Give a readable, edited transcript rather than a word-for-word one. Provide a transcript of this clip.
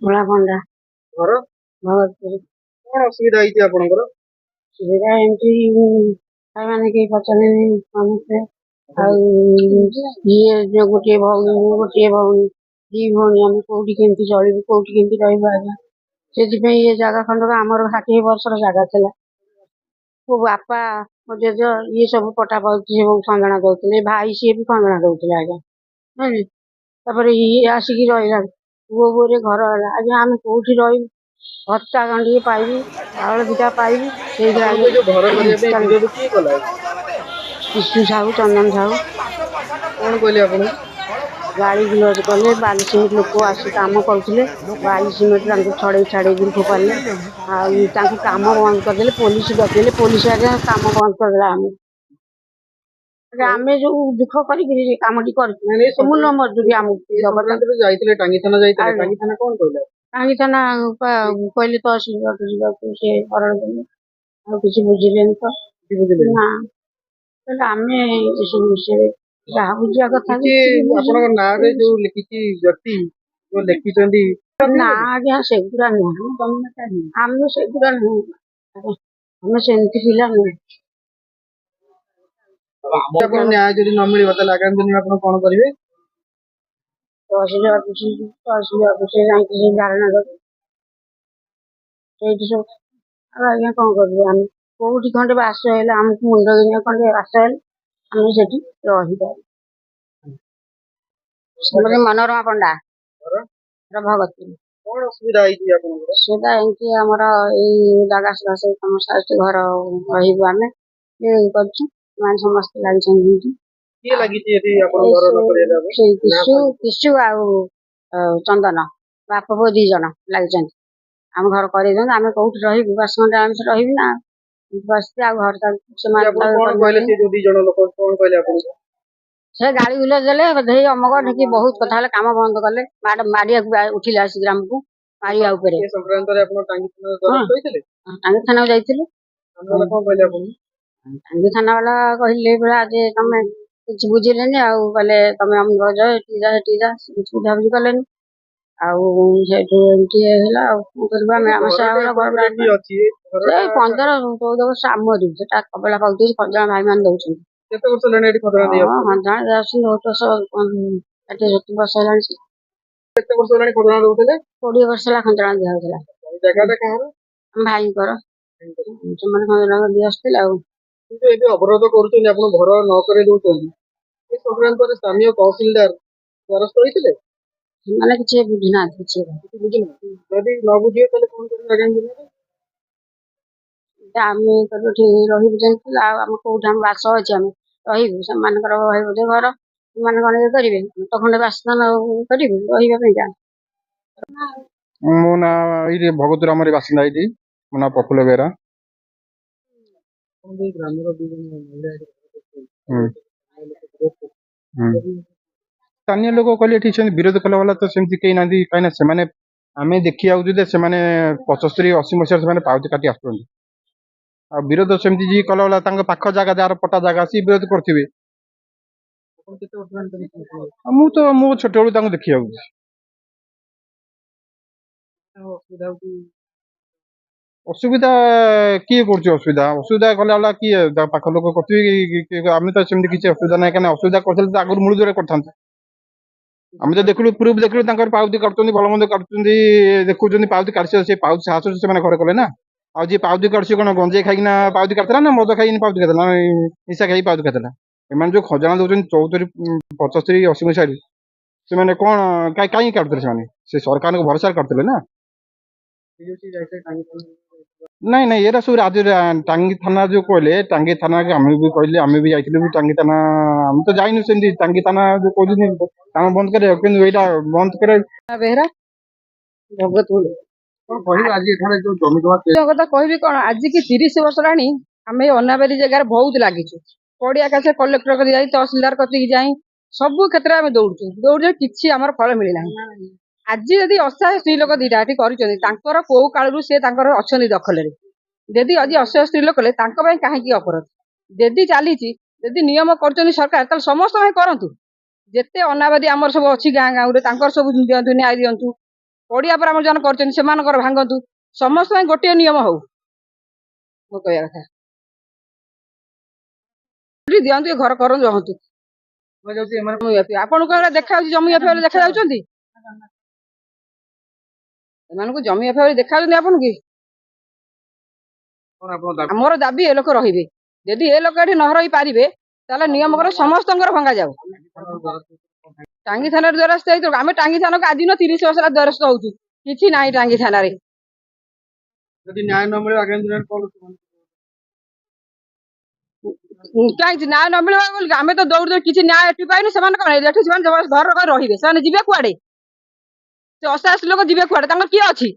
ଭୋଳା ପଣ୍ଡା। ଘର? ଭଗତପୁର। କଣ ଅସୁବିଧା ହେଇଛି ଆପଣଙ୍କର? ସୁବିଧା ଏମିତି ଭାଇମାନେ କେହି ପଚାରିଲେନି ସମସ୍ତେ, ଆଉ ଇଏ ଯୋଉ ଗୋଟିଏ ଭଉଣୀ, ମୁଁ ଗୋଟିଏ ଭଉଣୀ, ଦି ଭଉଣୀ, ଆମେ କୋଉଠି କେମିତି ଚଳିବୁ, କୋଉଠି କେମିତି ରହିବୁ ଆଜ୍ଞା? ସେଥିପାଇଁ ଇଏ ଜାଗା ଖଣ୍ଡକ ଆମର 60 ବର୍ଷର ଜାଗା ଥିଲା। ମୋ ବାପା, ମୋ ଜେଜ ଇଏ ସବୁ ପଟା ପାଉତି ସବୁ ଖଞ୍ଜଣା ଦଉଥିଲେ, ଭାଇ ସିଏ ବି ଖଞ୍ଜଣା ଦଉଥିଲେ ଆଜ୍ଞା, ବୁଝିଲେ? ତାପରେ ଇଏ ଆସିକି ରହିଲା, ପୁଅ ବୋହୂରେ ଘର ହେଲା ଆଜ୍ଞା। ଆମେ କୋଉଠି ରହିବୁ? ଭତ୍ତା ଗଣ୍ଡିଏ ପାଇବୁ, ଚାଉଳ ଦିଟା ପାଇବୁ, ସେଇଥିରେ ଆପଣଙ୍କୁ ଆଜ୍ଞା ଏ ଯୋଉ ଘର କରିବା ପାଇଁ ଚଳିବୁ। ବିରୋଧ କିଏ କଲା? ବିଷ୍ଣୁ ସାହୁ, ଚନ୍ଦନ ସାହୁ। କଣ କହିଲେ ଆପଣଙ୍କୁ? ଗାଳି ଗୁଲଜ କଲେ। ବାଲି ସିମେଣ୍ଟ ଲୋକ ଆସି କାମ କରୁଥିଲେ, ବାଲି ସିମେଣ୍ଟ ତାଙ୍କୁ ଛଡେଇ ଛାଡେଇକିରି ଫୋପାଡ଼ିଲେ, ଆଉ ତାଙ୍କୁ କାମ ବନ୍ଦ କରିଦେଲେ। ପୋଲିସ ଡକେଇଲେ, ପୋଲିସ ଆଜ୍ଞା କାମ ବନ୍ଦ କରିଦେଲା। ଆମକୁ ଆମେ ଯୋଉ ଦୁଃଖ କରିକିରି ସେ କାମଟି କରିଛୁ, ନାଇଁ, ନାଇଁ, ମୂଲ ମଜୁରୀ ଆମକୁ ଏ ଦବ। ସଂକ୍ରାନ୍ତରେ ଯାଇଥିଲେ ଟାଙ୍ଗି ଥାନା ଯାଇଥିଲେ? ଆଜ୍ଞା। ଟାଙ୍ଗି ଥାନା କଣ କହିଲା? ଟାଙ୍ଗି ଥାନା କହିଲେ ତହସିଲ ଯିବାକୁ, ସେ ହରଣ ଦେଲେ, ଆଉ କିଛି ବୁଝିଲେନି ତ। କିଛି ବୁଝିଲେନି? ନା, କହିଲେ ଆମେ ଏସବୁ ବିଷୟରେ ଯାହା ବୁଝିବା କଥା କିଛି କିଛି ବୁଝିଲୁ। ଆପଣଙ୍କ ନାଁରେ ଯୋଉ କିଛି ବ୍ୟକ୍ତି ଯୋଉ ଲେଖିଛନ୍ତି? ନା ଆଜ୍ଞା, ସେଗୁରା ନୁହଁ, ଆମେ ସେଗୁରା ନୁହଁ, ଆମେ ସେମିତି ପିଲା ନୁହେଁ। ଆପଣ ନ୍ୟାୟ ଯଦି ନ ମିଳିବ, ତାହେଲେ ଆଗାମୀ ଦିନରେ ଆପଣ କଣ କରିବେ? ତହସିଲ ଅଫିସ, ତହସିଲ ଅଫିସରେ ଯାଇକି ସେ ଧାରଣା ଦବୁ ସେଇଠି ସବୁ। ଆଉ ଆଜ୍ଞା କଣ କରିବୁ ଆମେ? କୋଉଠି ଖଣ୍ଡେ ବାସ ହେଲେ ଆମକୁ, ମୁଣ୍ଡ ଗେଞ୍ଜିବା ଖଣ୍ଡେ ବାସ ହେଲେ ଆମେ ସେଠି ରହିପାରିବୁ। ଶ୍ରୀମତୀ ମନୋରମା ପଣ୍ଡା। ଘର? ଭଗତପୁର। କଣ ଅସୁବିଧା ହେଇଛି ଆପଣଙ୍କର? ଅସୁବିଧା ଏମିତି ଆମର ଏଇ ଜାଗା ସକାଶେ ସମସ୍ୟା ଅଛି। ଘର ରହିବୁ ଆମେ ଇଏ କରିଛୁ, ସେମାନେ ସମସ୍ତେ ଲାଗିଛନ୍ତି ଏମିତି। କିଏ ଲାଗିଛି ଏଠି ଆପଣ ଘର ନ କରିବା ପାଇଁ? ସେଇ କିଶୁ, କିଶୁ ଆଉ ଚନ୍ଦନ, ବାପ ପୁଅ ଦି ଜଣ ଲାଗିଛନ୍ତି। ଆମ ଘର କରେଇ ଦିଅନ୍ତୁ, ଆମେ କୋଉଠି ରହିବୁ? ବାସ ଖଣ୍ଡେ ଆମେ ସେ ରହିବୁ ନା ବସିଛି ଆଉ ଘର ସେମାନେ ଆପଣ କଣ କହିଲେ? ସେ ଯୋଉ ଦି ଜଣ ଲୋକ କଣ କହିଲେ ଆପଣଙ୍କୁ? ସେ ଗାଳି ଗୁଲଜ ଦେଲେ, ହେଇ ଅମକ ଢିଙ୍କି ବହୁତ କଥା ହେଲେ, କାମ ବନ୍ଦ କଲେ, ମାଡ ମାରିବାକୁ ଉଠିଲେ ଆସିକି ଆମକୁ ମାରିବା ଉପରେ। ଏ ସଂକ୍ରାନ୍ତରେ ଆପଣ ଟାଙ୍ଗି ଥାନା ଦ୍ୱାରସ୍ଥ ହୋଇଥିଲେ? ଟାଙ୍ଗି ଥାନାକୁ ଯାଇଥିଲୁ। ଥାନା ବାଲା କଣ କହିଲେ ଆପଣଙ୍କୁ? ଟାଙ୍ଗି ଥାନା ବାଲା କହିଲେ ଏଇଭଳିଆ ଯେ ତମେ କିଛି ବୁଝିଲେନି, ଆଉ କହିଲେ ତମେ ଅମକ ଯାଅ, ଏଠିକି ଯା, ସେଠିକି ଯା, ସେ କିଛି ବୁଝାବୁଝି କଲେନି। ଆଉ ସେଇଠୁ ଏମିତି ହେଲା। ଆଉ କଣ କରିବୁ ଆମେ? ଆମ ଘରଟା ଘର ଆପଣଙ୍କର ଏଠି ଅଛି ସେ ଘରଟା 15-14 ବର୍ଷ ଆମରି, ସେଟା କବଳା ପାଉତି ଖଞ୍ଜଣା ଭାଇମାନେ ଦଉଛନ୍ତି। କେତେ ବର୍ଷ ହେଲାଣି ଏଠି ଖଜଣା ଦେଇ ହଁ, ଆସୁଛନ୍ତି? ଖଞ୍ଜଣା ଦେଇ ଆସୁଛନ୍ତି ବହୁତ ବର୍ଷ, 60-70 ବର୍ଷ ହେଲାଣି ସେ। କେତେ ବର୍ଷ ହେଲାଣି ଖଜଣା ଦଉଥିଲେ? 20 ବର୍ଷ ହେଲା ଖଞ୍ଜଣା ଦିଆ ହଉଥିଲା। ଏ ଜାଗାଟା କାହାର? ଆମ ଭାଇଙ୍କର, ସେମାନେ ଖଞ୍ଜଣା ଦେଇ ଆସୁଥିଲେ। ଆଉ କିନ୍ତୁ ଏବେ ଅବରୋଧ କରୁଛନ୍ତି, ଆପଣ ଘର ନ କରେଇ ଦଉଛନ୍ତି, ଏ ସଂକ୍ରାନ୍ତରେ ସ୍ଥାନୀୟ ତହସିଲଦାର ଦ୍ୱାରସ୍ଥ ହୋଇଥିଲେ? ସେମାନେ କିଛି ବୁଝୁନାହାନ୍ତି କିଛି। କିଛି ବୁଝୁନାହାନ୍ତି? ଯଦି ନ ବୁଝିବେ, ତାହେଲେ କଣ କରିବେ ଆଗାମୀ ଦିନରେ? ଆମେ ଏଠି ରହିବୁ ଯେମିତି, ଆଉ ଆମେ କୋଉଠି ଆମ ବାସ ଅଛି ଆମେ ରହିବୁ? ସେମାନଙ୍କର ରହିବୁ ଯେ ଘର, ସେମାନେ କଣ ଇଏ କରିବେ? ଆମେ ତ ଖଣ୍ଡେ ବାସସ୍ଥାନ କରିବୁ ରହିବା ପାଇଁକା। ମୋ ନାଁ ଏଇଠି ଭଗତପୁର, ଆମର ବାସିନ୍ଦା ଏଇଠି। ମୋ ନାଁ ପ୍ରଫୁଲ୍ଲ ବେହେରା। ଆପଣ ଯୋଉ ଗ୍ରାମର ଦି ଜଣ ମହିଳା ଏଠି ଘର କରୁଛନ୍ତି, ହୁଁ ହୁଁ ସ୍ଥାନୀୟ ଲୋକ କହିଲେ ଏଠି ସେମିତି ବିରୋଧ କଲା ବାଲା ତ ସେମିତି କେହି ନାହାନ୍ତି, କାହିଁକିନା ସେମାନେ ଆମେ ଦେଖି ଆଉଛୁ ଯେ ସେମାନେ 75-80 ମସିହାରେ ସେମାନେ ପାଉତି କାଟି ଆସୁଛନ୍ତି। ଆଉ ବିରୋଧ ସେମିତି ଯିଏ କଲା ବାଲା, ତାଙ୍କ ପାଖ ଜାଗା, ଯାହାର ପଟା ଜାଗା, ସିଏ ବିରୋଧ କରୁଥିବେ। ଆପଣ କେତେ ବର୍ଷ ହେଲାଣି ତାଙ୍କୁ ଚିହ୍ନିଛନ୍ତି? ଆଉ ମୁଁ ତ ମୁଁ ଛୋଟବେଳୁ ତାଙ୍କୁ ଦେଖି ଆଉଛି। ତାଙ୍କ ଅସୁବିଧା ହଉଛି? ଅସୁବିଧା କିଏ କରୁଛି? ଅସୁବିଧା ଅସୁବିଧା କଲା ବାଲା କିଏ? ତା ପାଖ ଲୋକ କରୁଥିବେ କି ଆମେ ତ ସେମିତି କିଛି ଅସୁବିଧା ନାହିଁ, କାହିଁକିନା ଅସୁବିଧା କରିଥିଲେ ତ ଆଗରୁ ମୂଳ ଦୁଆରେ କରିଥାନ୍ତେ। ଆମେ ତ ଦେଖିଲୁ, ପ୍ରୁଫ୍ ଦେଖିଲୁ, ତାଙ୍କର ପାଉତି କାଟୁଛନ୍ତି, ଭଲ ମନ୍ଦ କାଟୁଛନ୍ତି, ଦେଖୁଛନ୍ତି ପାଉତି କାଟି, ସେ ପାଉତି ସାହସରେ ସେମାନେ ଘରେ କଲେ ନା। ଆଉ ଯିଏ ପାଉତି କାଟୁଛି, କଣ ଗଞ୍ଜେଇ ଖାଇକିନା ପାଉତି କାଟିଥିଲା, ନା ମଦ ଖାଇକିନା ପାଉତି କାଟିଥିଲା, ନା ନିଶା ଖାଇକି ପାଉତି କାଟିଥିଲା? ଏମାନେ ଯୋଉ ଖଜଣା ଦଉଛନ୍ତି 74, 75-80 ମସିହାରୁ, ସେମାନେ କଣ କାହିଁକି କାଟୁଥିଲେ? ସେମାନେ ସେ ସରକାରଙ୍କ ଭରସାରେ କାଟୁଥିଲେ ନା। ସେ ଯୋଉ ସେ ଯାଇଥିଲେ ଟାଙ୍ଗି ଥାନା? ନାଇଁ ନାଇଁ, ଏରା ସବୁ ରାଜ୍ୟ ଟାଙ୍ଗି ଥାନା ଯୋଉ କହିଲେ, ଟାଙ୍ଗି ଥାନାକୁ ଆମେ ବି କହିଲେ, ଆମେ ବି ଯାଇଥିଲୁ ବି ଟାଙ୍ଗି ଥାନା। ଆମେ ତ ଯାଇନୁ ସେମିତି। ଟାଙ୍ଗି ଥାନା ଯୋଉ କହୁଛନ୍ତି କାମ ବନ୍ଦ କରିବାକୁ, କିନ୍ତୁ ଏଇଟା ବନ୍ଦ କରିବା ବେହେରା, ଭଗତପୁର। କଣ କହିବେ ଆଜି ଏଠାରେ ଯୋଉ ଜମି ଜମା କଥା କହିବି କଣ? ଆଜିକି 30 ବର୍ଷ ହେଲାଣି ଆମେ ଏଇ ଅନାବାଦୀ ଜାଗାରେ ବହୁତ ଲାଗିଛୁ। ପଡିଆ କାছে କଲେକ୍ଟର କତିକି ଯାଇ, ତହସିଲଦାର କତିକି ଯାଇ, ସବୁ କ୍ଷେତ୍ରରେ ଆମେ ଦୌଡୁଛୁ, ଦୌଡୁଛୁ, କିଛି ଆମର ଫଳ ମିଳିନାହିଁ। ଆଜି ଯଦି ଅସହାୟ ସ୍ତ୍ରୀ ଲୋକ ଦିଟା ଏଠି କରିଛନ୍ତି, ତାଙ୍କର କୋଉ କାଳରୁ ସେ ତାଙ୍କର ଅଛନ୍ତି ଦଖଲରେ। ଯଦି ଆଜି ଅସହାୟ ସ୍ତ୍ରୀ ଲୋକ କଲେ, ତାଙ୍କ ପାଇଁ କାହିଁକି ଅପରାଧ? ଯଦି ଚାଲିଛି, ଯଦି ନିୟମ କରୁଛନ୍ତି ସରକାର, ତାହେଲେ ସମସ୍ତଙ୍କ ପାଇଁ କରନ୍ତୁ। ଯେତେ ଅନାବାଦୀ ଆମର ସବୁ ଅଛି ଗାଁ ଗାଁରେ, ତାଙ୍କର ସବୁ ଦିଅନ୍ତୁ, ନ୍ୟାୟ ଦିଅନ୍ତୁ। ପଡିଆ ପରେ ଆମର ଜଣେ କରିଛନ୍ତି ସେମାନଙ୍କର ଭାଙ୍ଗନ୍ତୁ। ସମସ୍ତଙ୍କ ପାଇଁ ଗୋଟିଏ ନିୟମ ହଉ, ମୋ କହିବା କଥା। ଦିଅନ୍ତୁ, ଏ ଘର କରନ୍ତୁ, ରହନ୍ତୁ। କୁହାଯାଉଛି ଏମାନେ ଜମି ମାଫିଆ ଆପଣଙ୍କୁ ଏଗୁଡ଼ା ଦେଖାଯାଉଛି? ଜମି ମାଫିଆ ବୋଲି ଦେଖାଯାଉଛନ୍ତି ଏମାନଙ୍କୁ? ଜମି ମାଫିଆ ବୋଲି ଦେଖାଯାଉଛନ୍ତି ଆପଣଙ୍କୁ କି? କଣ ଆପଣଙ୍କ ଦାବି? ଆମର ଦାବି ଏ ଲୋକ ରହିବେ। ଯଦି ଏ ଲୋକ ଏଠି ନ ରହି ପାରିବେ, ତାହେଲେ ନିୟମ କର ସମସ୍ତଙ୍କର ଭଙ୍ଗାଯାଉ। ଟାଙ୍ଗି ଥାନାରେ ଦ୍ୱାରସ୍ଥ ହେଇଥିବ। ଆମେ ଟାଙ୍ଗି ଥାନାକୁ ଆଜି ନ 30 ବର୍ଷ ହେଲା ଦ୍ୱାରସ୍ଥ ହଉଛୁ, କିଛି ନାହିଁ ଟାଙ୍ଗି ଥାନାରେ। ଯଦି ନ୍ୟାୟ ନ ମିଳିବ ଆଗାମୀ ଦିନରେ କଣ କାହିଁକି ନ୍ୟାୟ ନ ମିଳିବ ବୋଲି ଆମେ ତ ଦୌଡ଼ି ଦୌଡ଼ି କିଛି ନ୍ୟାୟ ଏଠି ପାଇନୁ। ସେମାନେ କଣ ଏଠି ସେମାନେ ଘର କରି ରହିବେ? ସେମାନେ ଯିବେ କୁଆଡେ? ସେ ଅସହାୟ ଲୋକ ଯିବେ କୁଆଡେ? ତାଙ୍କର କିଏ ଅଛି?